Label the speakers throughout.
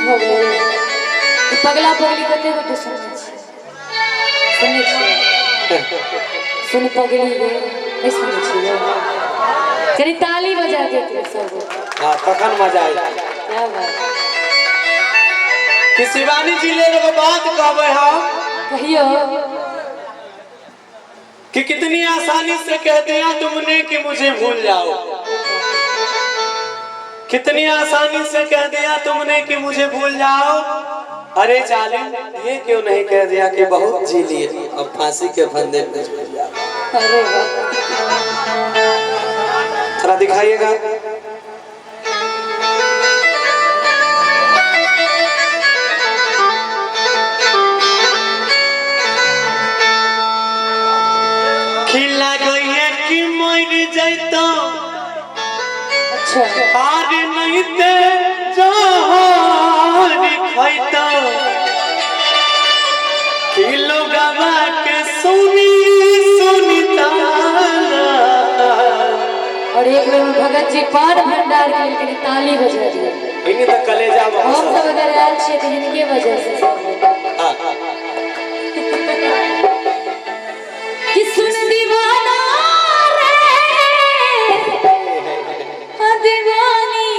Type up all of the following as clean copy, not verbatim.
Speaker 1: भऽ गेलै ई पगला पगली कते गोटे सुनने छी? सुनने छियै? सुन पगली गे, नहि सुनने छियै? कनि ताली बजा के सब।
Speaker 2: हाँ, तखन मजा आई।
Speaker 1: क्या बात!
Speaker 2: कि शिवानी जी लेल एगो बात कहबै हम।
Speaker 1: कहियो।
Speaker 2: कि कितनी आसानी से कह दिया तुमने कि मुझे भूल जाओ, कितनी आसानी से कह दिया तुमने कि मुझे भूल जाओ, अरे जालिम ये क्यों नहीं कह दिया कि बहुत जी लिए, अब फांसी के फंदे पे झूल जाओ।
Speaker 1: अरे वाह!
Speaker 2: थोड़ा दिखाइएगा। खिला गई कि मर जाता। आर नहीं ते जहर खैता, किलो गवा के सुनी सुनी ताना।
Speaker 1: और एक बेर में भगत जी पान भंडार के लेल कनि ताली बजा दियौ।
Speaker 2: इन्हीं तक कलेजा में।
Speaker 1: हम सब अगर आयल छियै तऽ हिनके वजह से सब होता। कि सुन दीवाना रे, हाँ दीवानी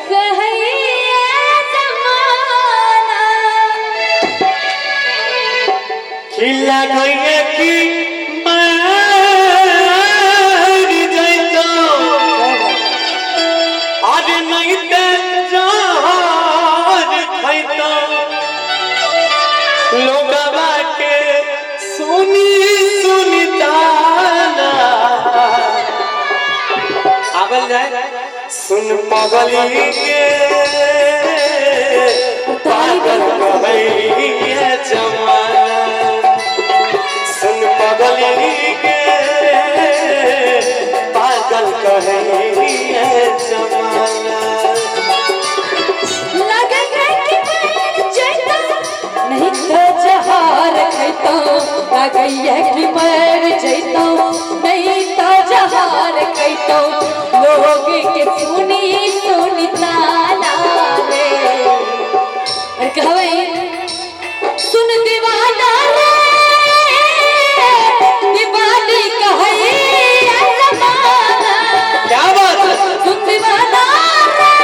Speaker 1: कहैया जमाना।
Speaker 2: खिला गई कि मर जाता, आर नहीं ते जहर खैता, लोगवा के सुनी सुनी ताना। आवल जाए, सुन पगली के, पागल कहैया जमाना। सुन पगली के, पागल कहैया जमाना।
Speaker 1: लगे कि मर जैतौं, नहीं तो जहर खैतौं। लगैया कि मर जैतौं, नहीं तो जहर खैतौं, लोग के सुनी सुनी ताना रे। और कहबै, सुन दीवाना रे, दीवानी कहैया जमाना।
Speaker 2: क्या बात है!
Speaker 1: सुन दीवाना रे,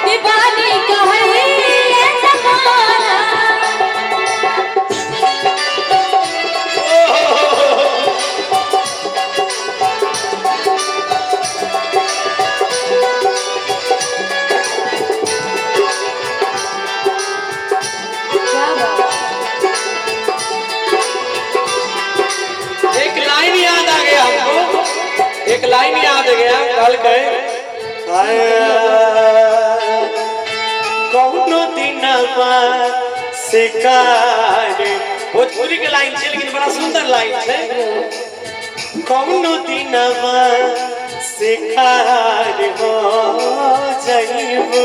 Speaker 1: दीवानी कहैया जमाना। क्या बात!
Speaker 2: एक लाइन याद आ गया हमको, एक लाइन याद आ गया। कल गए कौनो दिनवा शिकार, भोजपुरी के लाइन छै, लेकिन बड़ा सुंदर लाइन छै। कौनो दिनवा शिकार हो जइबू,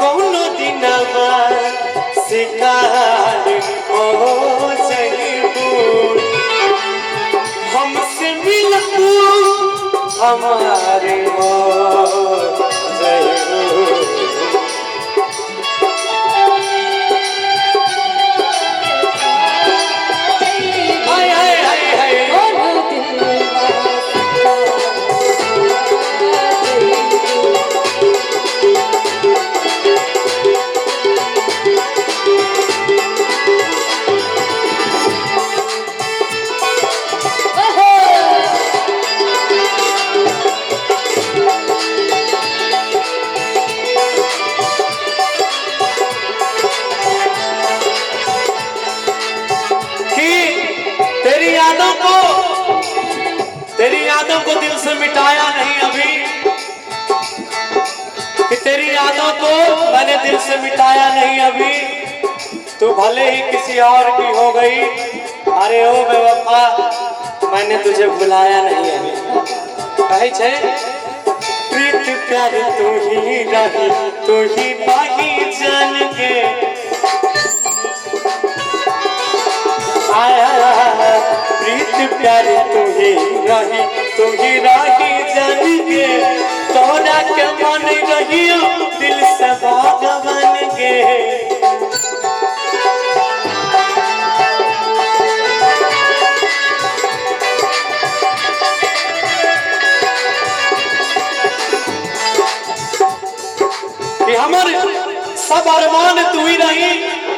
Speaker 2: कौनो दिनवा शिकार हो जइबू, हमसे मिलबू हमारे हो जइबू। हाय हाय हाय हाय!
Speaker 1: कोनो दिनवा शिकार जइबू। ओहो!
Speaker 2: कि तेरी यादों को, तेरी यादों को दिल से मिटाया नहीं अभी, कि तेरी यादों को मैंने दिल से मिटाया नहीं अभी, तू भले ही किसी और की हो गई, अरे ओ बेवफा, मैंने तुझे भुलाया नहीं अभी। कहै छै, प्रीत प्यार तू ही रही, तू ही पाही जान के आया। प्रीत प्यार तू ही रही, तू ही रही जान के, तोरा के मन रहियो हमर सब अरमान तू ही रही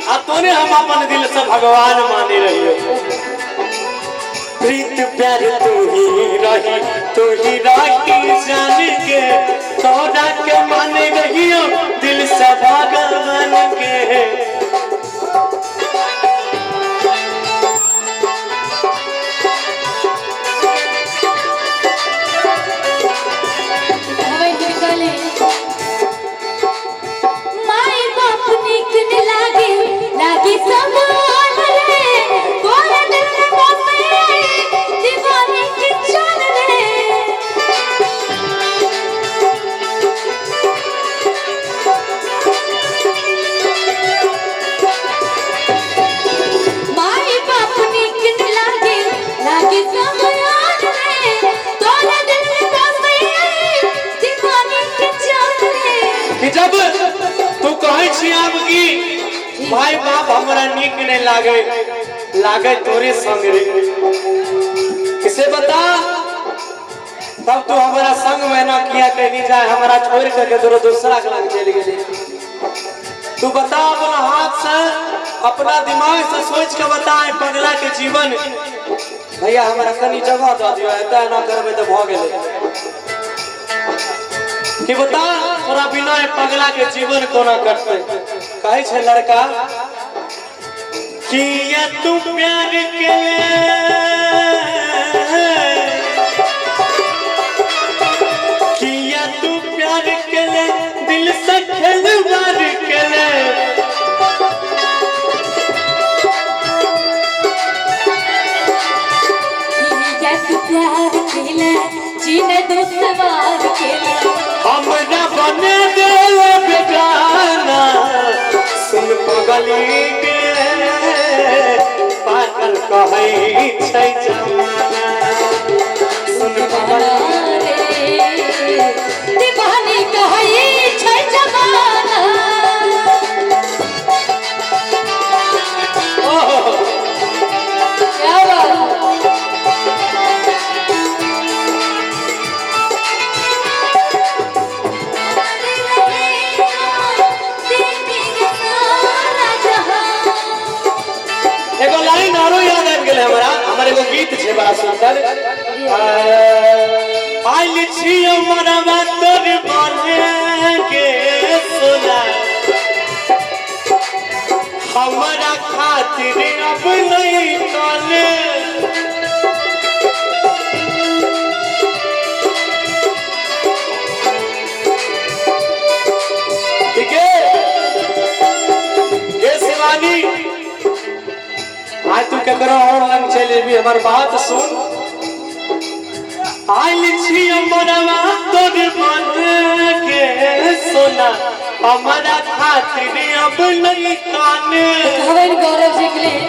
Speaker 2: आ तोने हम अपन दिल से भगवान माने रहियो। प्रीत प्यार तू ही रही, तू ही राखी जान के, तोरा के माने रहियो दिल से भगवान के।
Speaker 1: हवे निकले माय बाप नीक न लागे, लागे समान रे, तोरा दिल में बसे दीवाने के चाल रे। माय बाप नीक न लागे, लागे समान रे, तोरा दिल में बसे दीवाने के चाल रे।
Speaker 2: कि जब तू कहै छी आब की माय बाप हमरा नीक नहीं लागे, लागे तोरे संग रे, किसे बता तब तू हमारा संग में ना किया कहीं जाए, हमारा छोड़ करके तोरो दूसरा के लग चल गेली। तू बता अपना हाथ से, अपना दिमाग से सोच के बता पगला के जीवन। भैया हमारा कनी जगह दऽ दियौ, एतऽ एना करबै तऽ भऽ गेलै। कि बता तोरा बिना ए पगला के जीवन कोना कटतै। कहै छै लड़का किया तू प्यार के, किया तू प्यार के ले, दिल से खिलवाड़ के ले,
Speaker 1: किया तू प्यार केला, जीना दुश्वार केला,
Speaker 2: हमरा बने दिल बेगाना, सुन पगली के पागल कहै छै जमाना, सुन पगली
Speaker 1: रे दीवानी कहै छै जमाना।
Speaker 2: ओहो
Speaker 1: क्या बात।
Speaker 2: एगो लाइन आरो याद आबि गेलै हमरा, हमर एगो गीत छै बड़ा सुंदर। आयल छियौ मरवा तोर बान्हे के सोना, हमरा खातिर अब नहीं काने, ठीक है गे शिवानी, आज तू केकरो और लंग चलि जेबी, हमर बात सुन। आयल छी मरवा तोर मन के सोना, हमरा खातिर अब नहीं काने।
Speaker 1: कहबनि गौरव जी के लिए,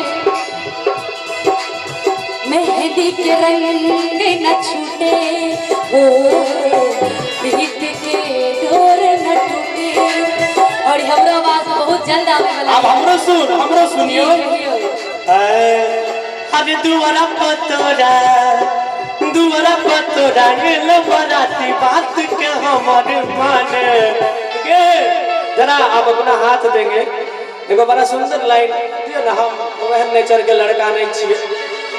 Speaker 1: मेहंदी के रंग न छूटे, ओ प्रीत के डोर न टूटे। और हमरो आवाज बहुत जल्द आवे वाला।
Speaker 2: अब हमरो सुन, हमरो सुनियो। अरे दुआरा पतोरा, दुआरा पतोरा गेल बराती, बात के हमर मन के। जरा आप अपना हाथ देंगे, एगो बड़ा सुंदर लाइन दियो ना, हम ओहन नेचर के लड़का नहीं छियै,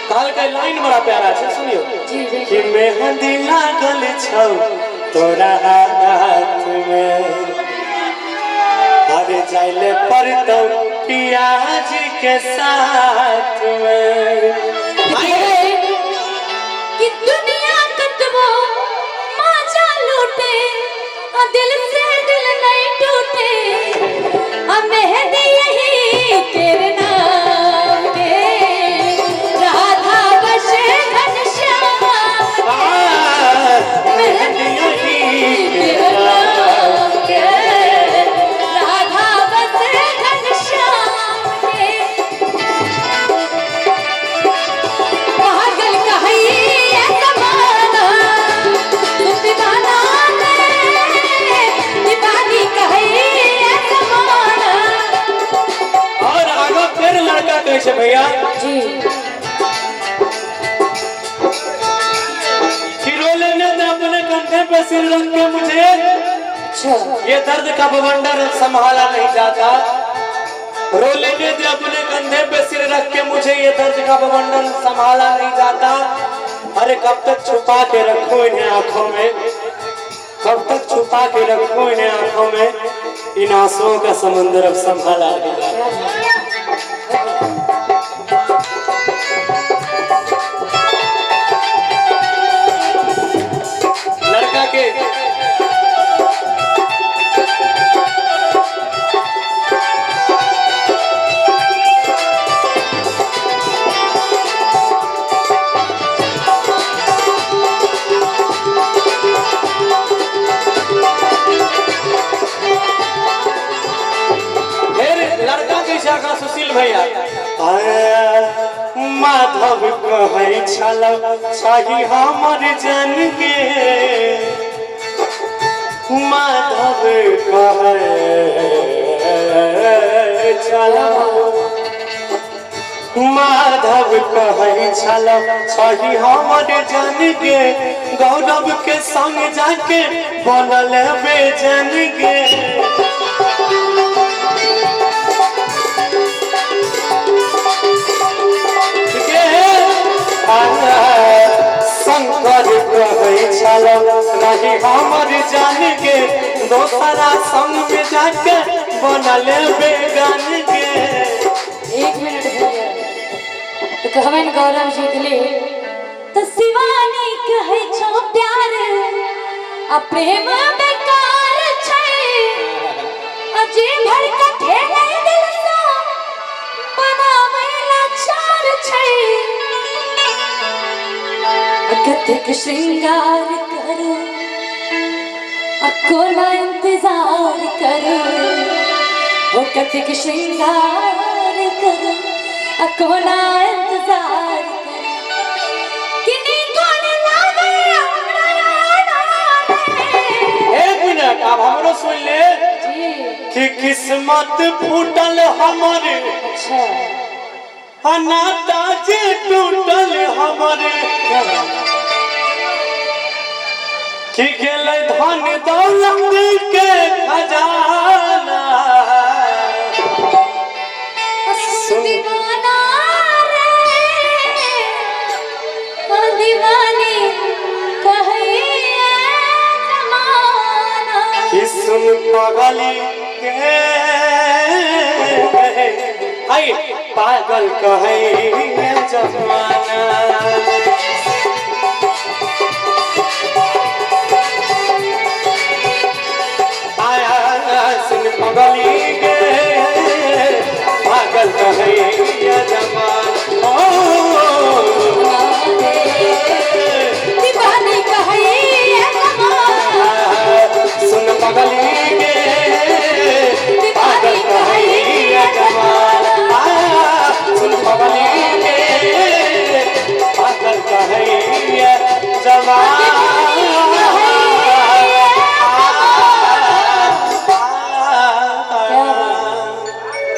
Speaker 2: कहलकै लाइन बड़ा प्यारा छै, सुनियो।
Speaker 1: जी जी।
Speaker 2: कि मेहंदी लागल छौ तोरा हाथ में, अरे जाइले पड़तौ पियाज के साथ में।
Speaker 1: कि दुनिया कतबो माजा लूटे, आ दिल से दिल नहीं टूटे, आ मेहंदी यही तेरे नाम के, राधा बसे घनश्याम के, मेहंदी यही तेरे नाम के, राधा बसे घनश्याम के। पागल कहई ये जमाना, तुम दीवाना रे, दीवानी कहई ये जमाना।
Speaker 2: और आगे फिर लड़का कहै छै भैया
Speaker 1: जी
Speaker 2: कि रो लेने दे अपने कंधे पे सिर रख के मुझे।
Speaker 1: अच्छा। अच्छा।
Speaker 2: ये दर्द का बवंडर अब संभाला नहीं जाता, रो लेने दे अपने कंधे पे सिर रख के मुझे, ये दर्द का बवंडर संभाला नहीं जाता। अरे कब तक छुपा के रखूं इन्हें आंखों में, कब तक छुपा के रखूं इन्हें आंखों में, इन आंसुओं का समंदर अब संभाला नहीं जाता। लड़का के फिर लड़का के शाखा सुशील भैया माधव कहै छल छही हमर जन के, माधव कहै छल, माधव कहै छल छही हमर जन के, गौरव के संग जाके बनल बेजन के। शंकर कहै छल नहीं हमर जान के, दोसरा संग में जाके बनल बेगान के।
Speaker 1: एक मिनट भैया, तो कहबनि गौरव जी के लेल तऽ शिवानी कहै छौ प्यार आ प्रेम बेकार छै, आ जे भर के खेलै दिल सँ बनाबै लाचार छै, आ कतेक श्रृंगार करू आ कोना इंतजार करू, ओ कतेक श्रृंगार करू आ कोना इंतजार करू, किनी कोन लागे हमरा आना रे।
Speaker 2: एक मिनट आब हमरो सुन ले
Speaker 1: जी।
Speaker 2: कि किस्मत फूटल हमर,
Speaker 1: अच्छा।
Speaker 2: अनाता जे टूटल हमर,
Speaker 1: क्या बात।
Speaker 2: कि गेलै धन दौलत के खजाना।
Speaker 1: सुन दीवाना रे ओ दीवानी कहिए जमाना,
Speaker 2: कि सुन पगली के आई पागल कहै जमाना।